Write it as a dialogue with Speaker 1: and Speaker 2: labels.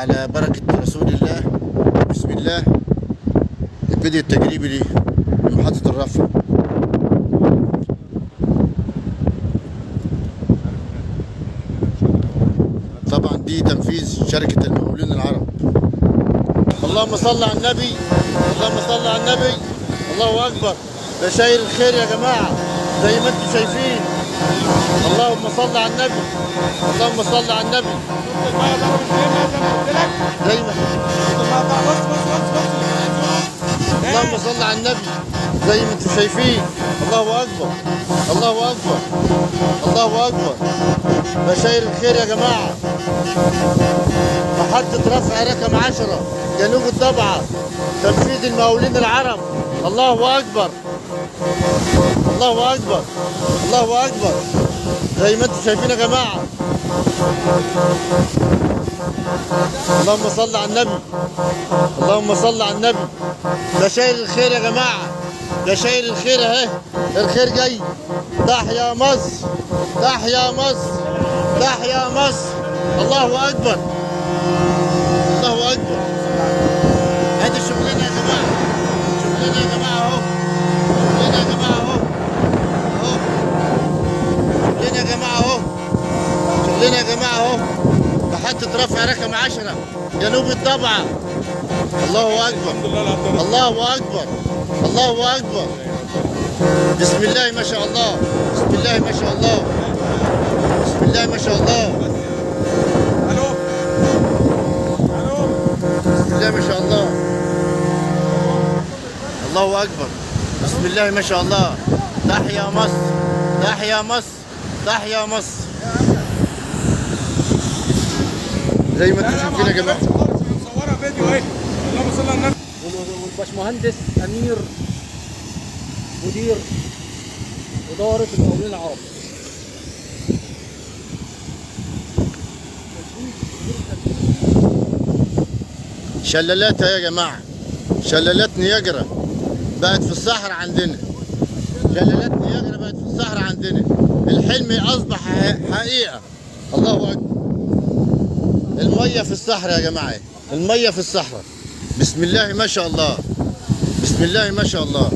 Speaker 1: على بركة رسول الله. بسم الله. الفيديو التجريبي لمحطة الرفع. طبعا دي تنفيذ شركة المقاولين العرب. اللهم صل على النبي، اللهم صل على النبي. الله أكبر. بشاير الخير يا جماعة زي ما انتم شايفين. اللهم صل على النبي، اللهم صل على النبي. زي ما اللهم صل على النبي زي ما انتم شايفين. الله اكبر، الله اكبر، الله اكبر. بشاير الخير يا جماعة. محطة رفع رقم 10 جنوب الضبعه، تنفيذ المقاولين العرب. الله اكبر، الله اكبر، الله اكبر. زي ما انتم شايفين يا جماعة. اللهم صل على النبي، اللهم صل على النبي. بشاير الخير يا جماعة، بشاير الخير اهي، الخير جاي. تحيا مصر، تحيا مصر، تحيا مصر. الله اكبر، الله اكبر. ادي شغلنا يا جماعة، شغلنا يا جماعة اهو، شغلنا يا جماعة اهو، اهو شغلنا يا جماعة اهو، شغلنا يا جماعة اهو. محطة رفع رقم 10 جنوب الضبعه. الله اكبر، الله اكبر، الله اكبر. بسم الله ما شاء الله، بسم الله ما شاء الله، بسم الله ما شاء الله،
Speaker 2: الو الو،
Speaker 1: بسم الله ما شاء الله. الله اكبر، بسم الله ما شاء الله. تحيا مصر، تحيا مصر، تحيا مصر. زي ما انتم شايفين يا جماعة.
Speaker 2: مصورها فيديو اهي. اللهم صل على النبي.
Speaker 3: والباشمهندس امير مدير ادارة المقاولين العرب.
Speaker 1: شلالات يا جماعة، شلالات نياجرا بقت في الصحراء عندنا. شلالات نياجرا بقت في الصحراء عندنا. الحلم اصبح حقيقة. الله اكبر. المية في الصحراء يا جماعة، المية في الصحراء. بسم الله ما شاء الله، بسم الله ما شاء الله.